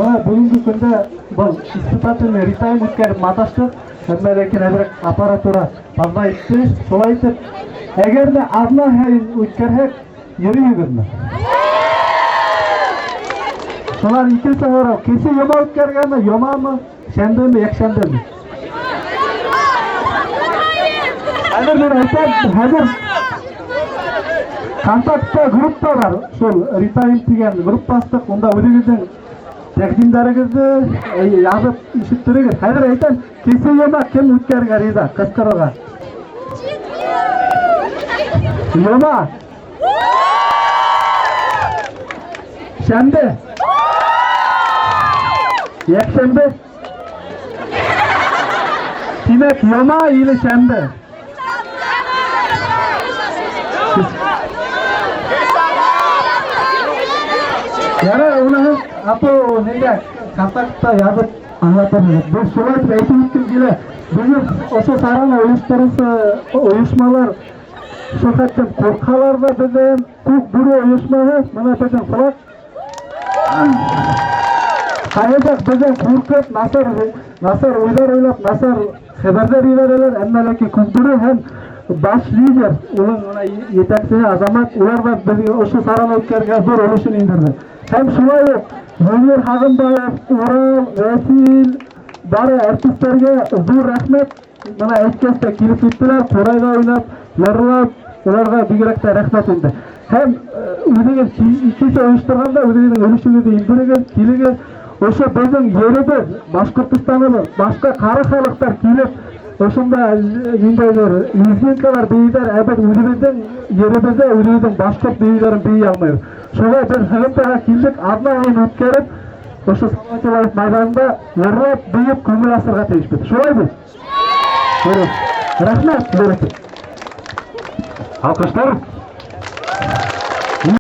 Mana bugungi kunda biz испытательный ретайм o'tkazib matashdik. Әмма ләкин әзрәк аппаратура фазла итте. Шулай итеп, әгәр дә аҙна һайын үткәрһәк, йөрөйһөгөҙмө? Шунан икенсе һорау, кесе йома үткәргәнме, йомамы, шәмбеме, йәкшәмбеме? Хәҙер мин әйтәм, хәҙер контактта группа бар, шул ретайм тигән группа астыҡ, унда үҙегеҙҙең тәҡдимдәрегеҙҙе яҙып ишеттерегеҙ. Хәҙер әйтәм, кесе йома кем үткәрергә риза, ҡысҡырырға? Йома. Шәмбе. Йәкшәмбе. Тимәк, йома или шәмбе? Ярар, уныһын апа нигә контактта яҙып аңлатырбыҙ. Беҙ шулай итеп әйтеп үткем килә. Бөгөн ошо сараны ойоштороусы ойошмалар шул хәтлем ҡурҡалар ҙа беҙҙән. Күк бүре ойошмаһы, мына беҙҙең флаг. Ҡайһы беҙҙән ҡурҡып, насар уйҙар уйлап, насар хәбәрҙәр ебәрәләр, әммә ләкин Күк бүре һәм баш лидер, уның мына етәксеһе Азамат, улар ҙа беҙгә ошо сараны үткәрергә ҙур өлөшөн индерҙе. Һәм шулай уҡ Юльвир Һағынбаев, Урал, Вәсил, бары артистларга ҙур рәхмәт. Мына әйткәс тә килеп киттеләр, ҡурайҙа уйнап, йырлап, уларға бигерәк тә рәхмәт инде. Һәм үҙегеҙ икенсе ойошторғанда үҙегеҙҙең өлөшөгөҙҙө индерегеҙ, килегеҙ. Ошо беҙҙең еребеҙ, Башҡортостаныбыҙ, башҡа ҡара халыҡтар килеп, ошонда ниндәйҙер лезгинкалар бейейҙәр, ә беҙ үҙебеҙҙең еребеҙҙә үҙебеҙҙең башҡорт бейеүҙәрен бейей алмайбыҙ. Шуға беҙ һығымтаға килдек, аҙна һайын үткәреп, ошо Салауат Юлаев майҙанында йырлап, бейеп, күңел асырға тейешбеҙ. Шулай бит? Дөрөҫ. Рәхмәт, дөрөҫ. Алҡыштар.